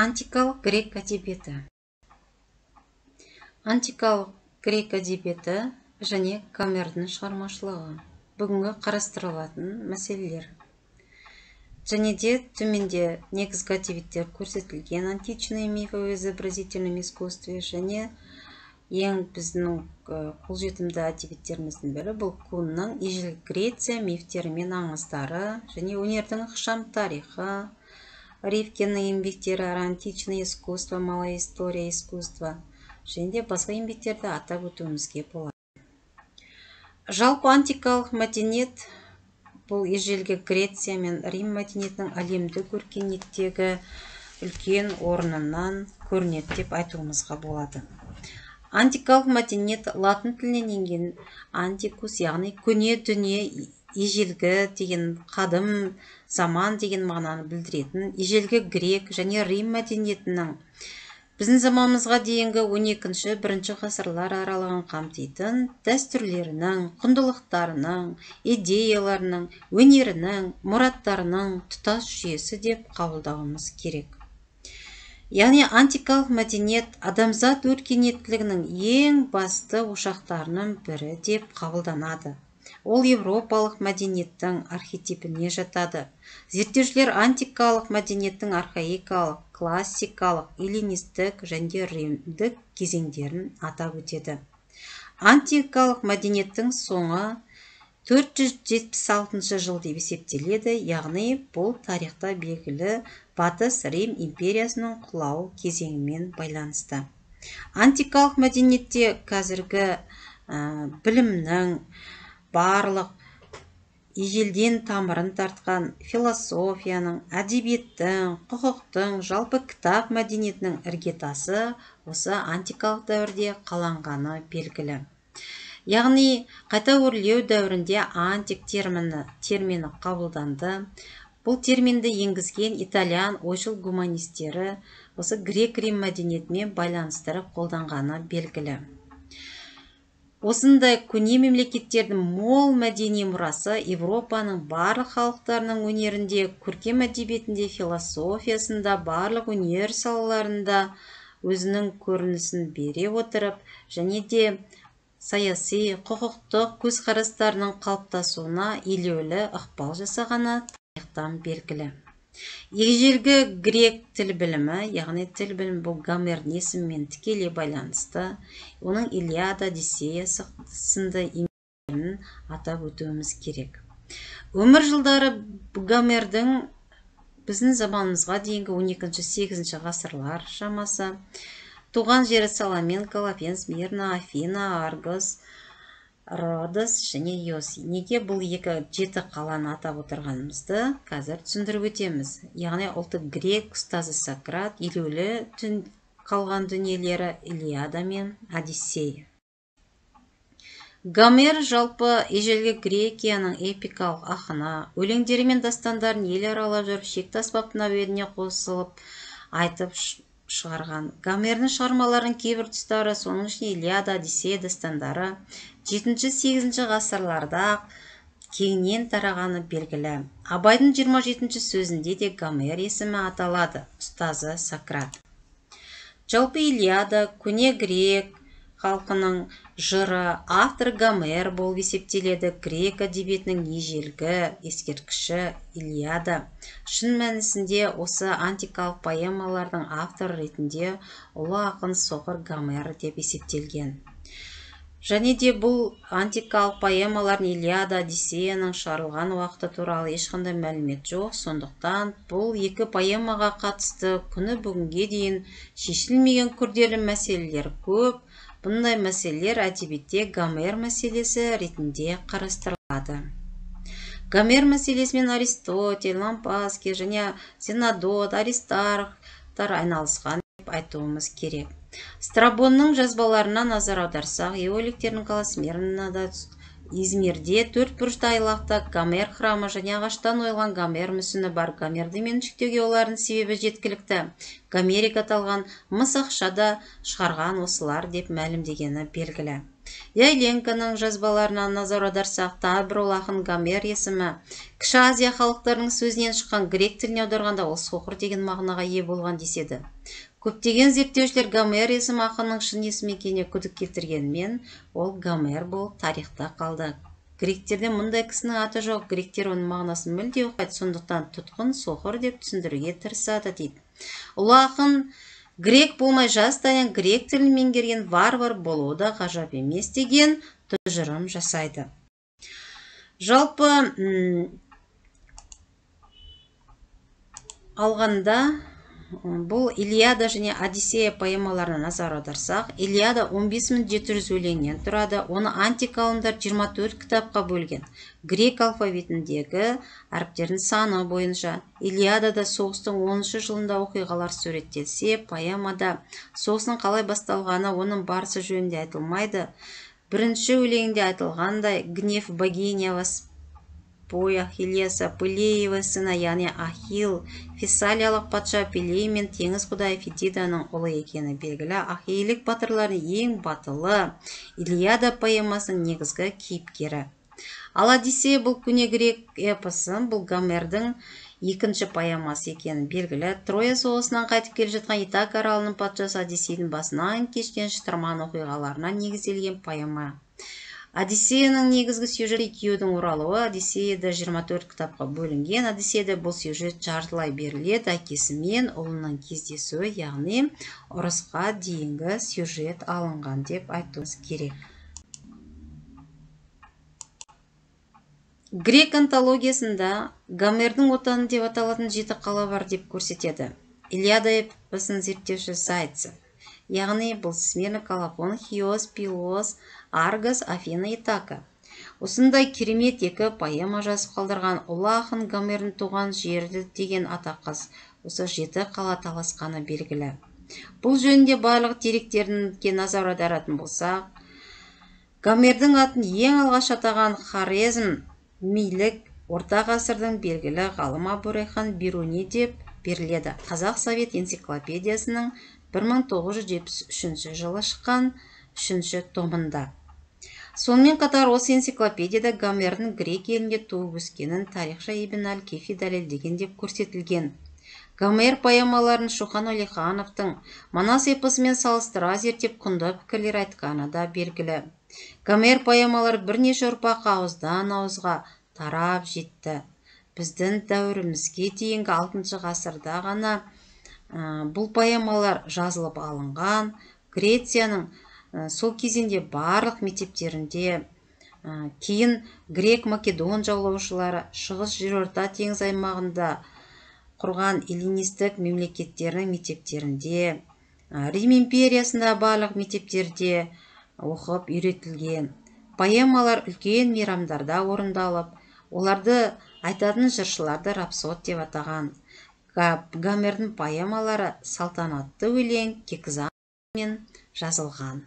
Антикалық грек әдебиеті. Антикалық грек әдебиеті және Гомердің шығармашылығы. Бүгінгі қарастырылатын мәселелер. Және де төменде негізгі әдебиеттер көрсетілген: «Античные мифы в изобразительном искусстве» және ең біздің қолжетімді әдебиеттеріміздің бірі бұл Кунның «Ежелгі Греция мифтері мен аңыздары және өнердің ықшам тарихы», Ривкиннің еңбектері «Античное искусство. Малая история искусства» және де басқа еңбектерді атап өтуімізге болады. Жалпы, антикалық мәдениет бұл ежелгі Греция мен Рим мәдениетінің әлемдік өркениеттегі үлкен орнынан көрінеді деп айтуымызға болады. Антикалық мәдениет латын тілінен енген антикус, яғни көне дүние, ежелгі деген, қадым заман деген мағынаны білдіретін ежелгі грек және рим мәдениетінің біздің заманымызға дейінгі 12-ші бірінші ғасырлар аралығын қамтитын дәстүрлерінің, құндылықтарының, идеяларының, өнерінің, мұраттарының тұтас жүйесі деп қабылдауымыз керек. Яғни антикалық мәдениет адамзат өркениеттілігінің ең басты ошақтарының бірі деп қабылданады. Ол еуропалық мәдениеттің архетипіне жатады. Зерттеушілер антикалық мәдениеттің архаикалық, классикалық, эллинистік және римдік кезеңдерін атап өтеді. Антикалық мәдениеттің соңы 476 жыл деп есептеледі, яғни бұл тарихта белгілі Батыс Рим империясының құлау кезеңімен байланысты. Антикалық мәдениетте қазіргі білімнің барлық ежелден тамырын тартқан философияның, әдебиеттің, құқықтың, жалпы кітап мәдениетінің іргетасы осы антикалық дәуірде қаланғаны белгілі. Яғни қайта өрлеу дәуірінде антик термині қабылданды. Бұл терминді енгізген итальян ойшыл гуманистері осы грек рим мәдениетімен байланыстырып қолданғаны белгілі. Осындай көне мемлекеттердің мол мәдени мұрасы Европаның барлық халықтарының өнерінде, көркем әдебиетінде, философиясында, барлық өнер салаларында өзінің көрінісін бере отырып және де саяси, құқықтық көзқарастарының қалыптасуына елеулі ықпал жасағаны тарихтан белгілі. Ежелгі грек тіл білімі, яғни тіл білімі, бұл Гомердің есімімен тікелей байланысты. Оның «Илиада», «Одиссея» сынды еңбектерін атап өтуіміз керек. Өмір жылдары Гомердің біздің заманымызға дейінгі 12-8 ғасырлар шамасы. Туған жері Саламин, Колофон, Смирна, Афина, Аргос, Родос және Иос. Неге бұл екі жеті қаланы атап отырғанымызды қазір түсіндіріп өтеміз. Яғни ұлты грек, ұстазы Сократ, елеулі түн қалған дүниелері «Илиада» мен «Одиссея». Гомер жалпы ежелгі Грекияның эпикалық ақыны. Өлеңдері мен дастандарын ел аралап жүріп, шекті аспаптың әуеніне қосылып айтып шығарған. Гомердің шығармаларының кейбір тұстары, соның ішінде «Илиада», «Одиссея» дастандары 7-8 ғасырларда кеңінен тарағаны белгілі. Абайдың 27 сөзінде де Гомер есімі аталады, ұстазы Сократ. Жалпы, «Илиада» көне грек халқының жыры, авторы Гомер болып есептеледі. Грек әдебиетінің ежелгі ескерткіші «Илиада» шын мәнісінде осы антикалық поэмалардың авторы ретінде ұлы ақын соқыр Гомер деп есептелген. Және де бұл антикалық поэмалардың, «Илиада», «Одиссеяның» шығарылған уақыты туралы ешқандай мәлімет жоқ. Сондықтан бұл екі поэмаға қатысты күні бүгінге дейін шешілмеген күрделі мәселелер көп. Бұндай мәселелер әдебиетте Гомер мәселесі ретінде қарастырылады. Гомер мәселесімен Аристотель, Лампаский және Зенодот, Аристархтар айналысқан деп айтуымыз керек. Страбонның жазбаларына назар аударсақ, еоликтердің қаласы Смирнада, Измирде төрт бұрышты айлақта Гомер храмы және ағаштан ойылған Гомер мүсіні бар. Гомерді меншіктеуге олардың себебі жеткілікті. Гомерик аталған мыс ақша да шығарған осылар деп мәлімдегені белгілі. Яйленконың жазбаларына назар аударсақ, тағы бір ол ақын Гомер есімі Кіші Азия халықтарының сөзінен шыққан, грек тіліне аударғанда ол соқыр деген мағынаға ие болған деседі. Көптеген зерттеушілер Гомер есімі ақынның шын есімі екеніне күдік келтіргенімен, ол Гомер болып тарихта қалды. Гректерде мұндай кісінің аты жоқ, гректер оның мағынасын мүлде ұқпайды, сондықтан тұтқын, соқыр деп түсіндіруге тырысады дейді. Ұлы ақын грек болмай жастайынан грек тілін меңгерген варвар болуы да ғажап емес деген тұжырым жасайды. Жалпы алғанда бұл Илиада және Одиссея поэмаларына назар аударсақ, Илиада 15 700 өлеңнен тұрады. Оны антик ғалымдар 24 кітапқа бөлген. Грек алфавитіндегі әріптердің саны бойынша. Илиадада соғыстың 10 жылында оқиғалар суреттелсе, поэмада соғыстың қалай басталғаны, оның барысы жөнінде айтылмайды. Бірінші өлеңде айтылғандай, гнев богиня воспой Ахиллеса, Пелеева сына, яғни Ахилл фессалиялық патша Пелей мен теңіз құдайы Фетиданың ұлы екені белгілі. Ахейлік батырлардың ең батылы, Илиада поэмасының негізгі кейіпкері. Ал Одиссея бұл көне грек эпосы, бұл Гомердің екінші поэмасы екені белгілі. Троя соғысынан қайтып келе жатқан Итака аралының патшасы Одиссейдің басынан кешкен шытырман оқиғаларына негізделген поэма. Одиссеяның негізгі сюжеті күйеудің оралуы. Одиссеяда 24 кітапқа бөлінген. Одиссеяда бұл сюжет жартылай беріледі, әкесі мен ұлының кездесуі, яғни ұрысқа дейінгі сюжет алынған деп айтуымыз керек. Грек антологиясында Гомердің отаны деп аталатын 7 қала бар деп көрсетеді. Илиада эпосын зерттеуші Зайцев. Яғни бұл Смирна, Колофон, Хиос, Пилос, Аргос, Афина, Итака. Осындай керемет екі поэма жазып қалдырған ұлы ақын Гомердің туған жері деген атаққа осы 7 қала таласқаны белгілі. Бұл жөнінде барлық деректерге назар аударатын болсақ, Гомердің атын ең алғаш атаған Хорезм милік орта ғасырдың белгілі ғалым Абу Райхан Бируни деп беріледі. Қазақ Совет энциклопедиясының 1973 жылы шыққан 3 томында. Сонымен қатар осы энциклопедияда Гомердің грек елінде туып өскенін тарихшы Ибн аль-Кефи дәлелдеген деп көрсетілген. Гомер поэмаларын Шоқан Уәлихановтың Манас эпосымен салыстыра зерттеп құнды пікірлер айтқаны да белгілі. Гомер поэмалары бірнеше ұрпаққа ауыздан ауызға тарап жетті. Біздің дәуірімізге дейінгі 6 ғасырда ғана бұл поэмалар жазылып алынған. Грецияның сол кезеңде барлық мектептерінде, кейін грек-македон жаулаушылары Шығыс Жерорта теңіз аймағында құрған эллинистік мемлекеттерінің мектептерінде, Рим империясында барлық мектептерде оқып үйретілген. Поэмалар үлкен мейрамдарда орындалып, оларды айтатын жыршыларды рапсод деп атаған. Гомердің поэмалары салтанатты өлең гекзамен жазылған.